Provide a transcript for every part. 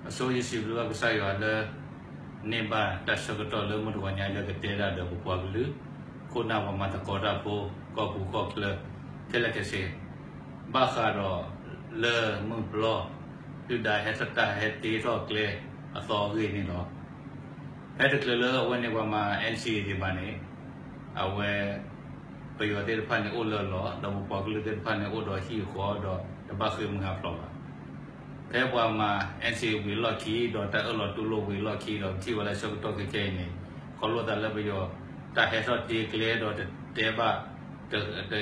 အဆိယစံးဘျုးဘၣ်ကစၢ်ယွၤလၢ န့ၢ်ဘၣ်တၢ်ဆၢကတီၢ်လၢမုၢ်တဂီၤညါလၢကတဲဒၣ်ဒီးပပှၤကလုာ် ခိၣ်နၢ်ပှၤမၤသကိးတၢ်ဖိ ကီၢ်ပူၤကီၢ်ချၢ ခဲလၢာ်ခဲဆ့ ဘၣ်ဃးဒီးလၢမုၢ်ပျီ ဒုၣ်ဒါဟဲထီၣ်တၢ်ဟဲတ့ထီၣ်ကျဲအသီအဂ့ၢ်န့ၣ်လီၤ. ဖဲတချုးလၢအဝဲန့ၣ်ပှၤမၤ NCA ဒံးဘၣ်န့ၣ် အဝဲ ပယီၤသ့ၣ်တဖၣ်န့ၣ်အိၣ်လၢအလီၢ် ဒီးပပှၤကလုာ်သ့ၣ်တဖၣ်န့ၣ်အိၣ်ဒီးဟံၣ်အဃီဒီးတဘၣ်ဃ့ၢ်မှံဟးဖျိးဘၣ်. ဖဲပှၤမၤ NCA ဝံၤအလီၢ်ခံ ဒီးတၢ်အၢၣ်လီၤတူၢ်လိာ်ဝံၤအလီၢ်ခံ ဒီးပထံၣ်ဝဲလၢဆၢကတီၢ်ခဲခဲအံၤန့ၣ် ခီဖျိသးလၢပယီၤ တၢ်ဟဲထီၣ်တ့ကျဲဒီးတတဲဘၣ် တ တ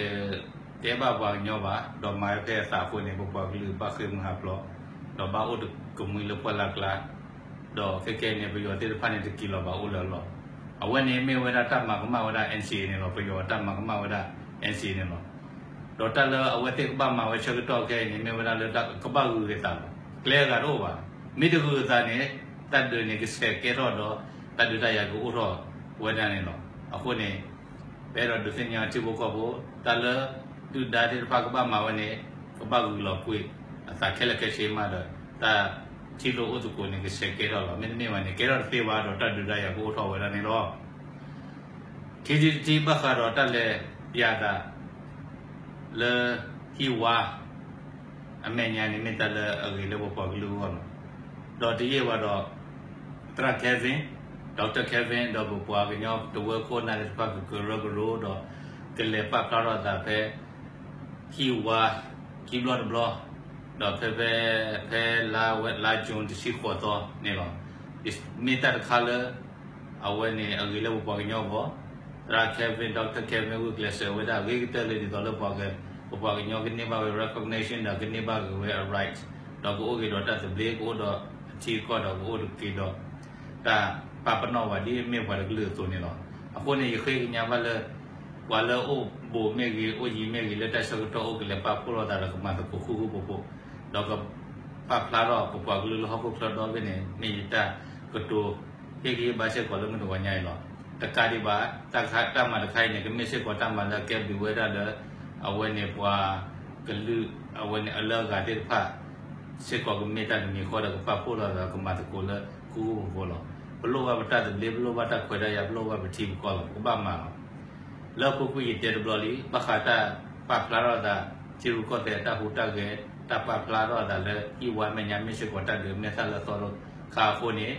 တဲဘၣ်ပှၤကညီဘၣ် ဒီးမၤဝဲဖဲအသးအဃိန့ၣ် ပပှၤကလုာ်ဘၣ်ဃ့ၢ်မှံဟးဖျိး ဒီးဘၣ်အိၣ်ကမှံလၢပှၢ်လၢ်ကျါ ဒီးခဲခဲအံၤန့ၣ် ပယီၤသ့ၣ်တဖၣ်န့ၣ်တက့ၤလီၤဘၣ်အိၣ်လၢအလီၢ်. အဝဲန့ၣ်မ့ၢ်ဝဲဒၣ်တၢ်မၤကမၣ်ဝဲဒၣ် NCA န့ၣ်လီၤ. ပယီၤတၢ်မၤကမၣ်ဝဲဒၣ် NCA န့ၣ်လီၤ. ဒီးတၢ်လၢအဝဲသ့ၣ်ကဘၣ်မၤဝဲဆၢကတီၢ်ခဲအံၤန့ၣ် မ့ၢ်ဝဲဒၣ်လၢတၢ်ကဘၣ်ဂုာ်က့ၤသးလီၤ. ကျဲအဂၤတအိၣ်ဘၣ်. မ့ၢ်တဂုာ်အသးန့ၣ် တၢ်ဒုးန့ၣ်ကဆဲးကဲထီၣ်ဒီး တၢ်ဒုးတၢ်ယၤကအိၣ်ထီၣ်ဝဲဒၣ်န့ၣ်လီၤ. အဃိန့ၣ် ပအဲၣ်ဒိးဒုးသ့ၣ်ညါထံဖိကီၢ်ဖိ တၢ်လၢဒုၣ်ဒါသ့ၣ်တဖၣ်ကဘၣ်မၤဝဲန့ၣ် ကဘၣ်ဂုာ်လီၤကွံာ်အသးခဲလၢာ်ခဲဆ့မးဒီး တၢ်ထံၣ်လိာ်အိၣ်သကိးန့ၣ် ကဆဲးကဲထီၣ်လီၤ. မ့တမ့ၢ်ဘၣ်န့ၣ် ကဲထီၣ်တသ့ဘၣ်ဒီး တၢ်ဒုးတၢ်ယၤကအိၣ်ထီၣ်ဝဲဒၣ်န့ၣ်လီၤ. ခံထံၣ်တထံၣ်ဘၣ်ဃးဒီးတၢ်လဲၤပျးသး လၢဟံၣ်ဝါ အမဲာ်ညါန့ၣ်မ့ၢ်တၢ်လၢအဂ့ၤလၢပပှၤကလုာ်အဂီၢ်လီၤ. ဒီးတယံာ်ဘၣ်ဒီး သရၣ် Kevin, Doctor Kevin ဒီးပပှၤကညီတဝၢခိၣ်နၢ်သ့ၣ်တဖၣ်ကကရၢကရိဒီး ကလဲၤပာ်ဖျါထီၣ်သးဖဲ ဟံၣ်ဝါ ခံဘျီတဘျီ ဒီးဖဲဖဲ ဖဲလါဝဲ လါ June တဆံဃိးသီန့ၣ်လီၤ. မ့ၢ်တၢ်တခါလၢ အဝဲန့ၣ်အဂ့ၤလၢပပှၤကညီအဂီၢ်, သရၣ် Kevin, Doctor Kevin ဂုာ်ကျဲးစၢးဝဲဒၣ် ဂ့ၤကတၢၢ်လၢဒ်သိးလၢပှၤက ပပှၤကညီကန့ၢ်ဘၣ်ဝဲ recognition ဒီးကန့ၢ်ဘၣ်က့ၤဝဲအ right ဒီးကအိၣ်က့ၤဒီးတၢ်သဘျ့ ကအိၣ်ဒီးအထံအကီၢ်ဒီးကအိၣ်က့ၤဒီး တၢ်ပာ်ပနီၣ်ဘၣ်ဒ်အမ့ၢ်ပှၤတကလုာ်အသိးန့ၣ်လီၤ. အဃိန့ၣ် ယဃ့ကညးဘၣ်လၢ ပှၤလၢအိၣ်ဘူးမ့ၢ်ဂ့ၤ အိၣ်ယံၤမ့ၢ်ဂ့ၤ လၢတၢ်ဆၢကတီၢ်အိၣ်ကလဲၤပာ်ဖှိၣ်လိာ်သးဒီးကမၤသကိးဃူဃူဖိးဖိး ဒီးကပာ်ဖျါထီၣ်ပပှၤကလုာ်လၢဟီၣ်ခိၣ်ချၢဒီဘ့ၣ်န့ၣ် မ့ၢ်ယတၢ်ကတိၤ ဟ့ၣ်ဂံၢ်ဟ့ၣ်ဘါစ့ၢ်ကီးလၢမုၢ်တဂီၤညါအံၤလီၤ. တကးဒံးဘၣ် တၢ်ခါ တၢ်မၤတခါအံၤန့ၣ် ကမ့ၢ်စ့ၢ်ကီးတၢ်မၤလၢအကဲဘျုးဝဲဒၣ်လၢ အဝဲန့ၣ်ပှၤကလုာ် အဝဲန့ၣ်အလၢအဂၤသ့ၣ်တဖၣ် စ့ၢ်ကီးကမ့ၢ်တၢ်တမံၤဃီဒီးကပာ်ဖှိၣ်လိာ်သးကမၤသကိးလၢဃူဃူဖိးဖိးလီၤ. ပလိၣ်ဘၣ်ပတၢ်သဘျ့ ပလိၣ်ဘၣ်တၢ်ခွဲးတၢ်ယာ် ပလိၣ်ဘၣ်ပထံပကီၢ်လီၤ. ပကဘၣ်မၤလီၤ. လၢအပူၤကွံာ်ယတဲတဘျီလံ ဘၣ်ဃးတၢ်ပာ်ဖျါထီၣ်သး ထံရူၢ်ကီၢ်သဲးအတၢ်ဟူးတၢ်ဂဲၤ တၢ်ပာ်ဖျါထီၣ်သးလၢဟံၣ်ဝါမဲာ်ညါ မ့ၢ်စ့ၢ်ကီးတၢ်ဒုးမဲာ်သၣ်လၢအသီတခါအဃိန့ၣ်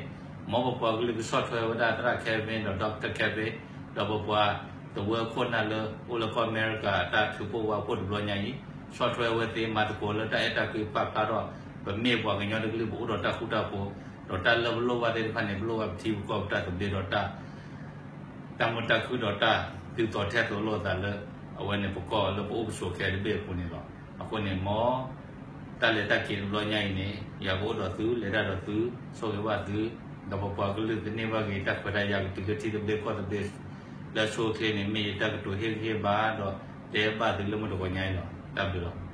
မ်ပပှၤကလုာ်ကဆီၣ်ထွဲဝဲဒၣ်သရၣ် Kevin ဒီး Doctor Kevin ဒီးပပှၤသဝီခိၣ်နၢ်လၢအိၣ်လၢကီၢ်အမဲရကၤအတၢ်ထုးဖှိၣ်ဝါဖှိၣ်တဘျီညါအံၤ ဆီၣ်ထွဲဝဲသ့မၤသကိးလၢတၢ်အဲၣ်တၢ်ကွံပာ်ဖျါထီၣ် ပမ့ၢ်ပှၤကညီတကလုာ် ပအိၣ်ဒီးတၢ်ဃူတၢ်ဖိး ဒီးတၢ်လၢပလိၣ်ဘၣ်သ့ၣ်တဖၣ်န့ၣ် ပလိၣ်ဘၣ်ပထံပကီၢ်ပတၢ်သဘျ့ဒီးတၢ် တၢ်မုာ်တၢ်ခုဒီးတၢ်ဒုးသိးထဲသိးလိာ်သးလၢ အဝဲန့ၣ်ပကီၢ်လၢပအိၣ်ပဆိးခဲတဘ့ၣ်အပူၤန့ၣ်လီၤ. အဃိန့ၣ်မ် တၢ်လဲၤတၢ်က့ၤတဘျီညါအံၤန့ၣ် ယၤကအိၣ်ဒီးသု လဲၤတၢ်ဒီးသု ဆိၣ်ဂ့ၤဘၣ်သု ဒီးပပှၤကလုာ်ကန့ၢ်ဘၣ်က့ၤ တၢ်ခွဲးတၢ်ယာ်ကတုၤလၢထံသဘျ့ကီၢ်သဘျ့ လၢအဆိအချ့န့ၣ် မ့ၢ်ယတၢ်ကတိၤဟ့ၣ်ဂံၢ်ဟ့ၣ်ဘါဒီးတဲဘၣ်သုလၢမုၢ်တဂီၤညါအံၤလီၤ. တၢ်ဘျုးလီၤ.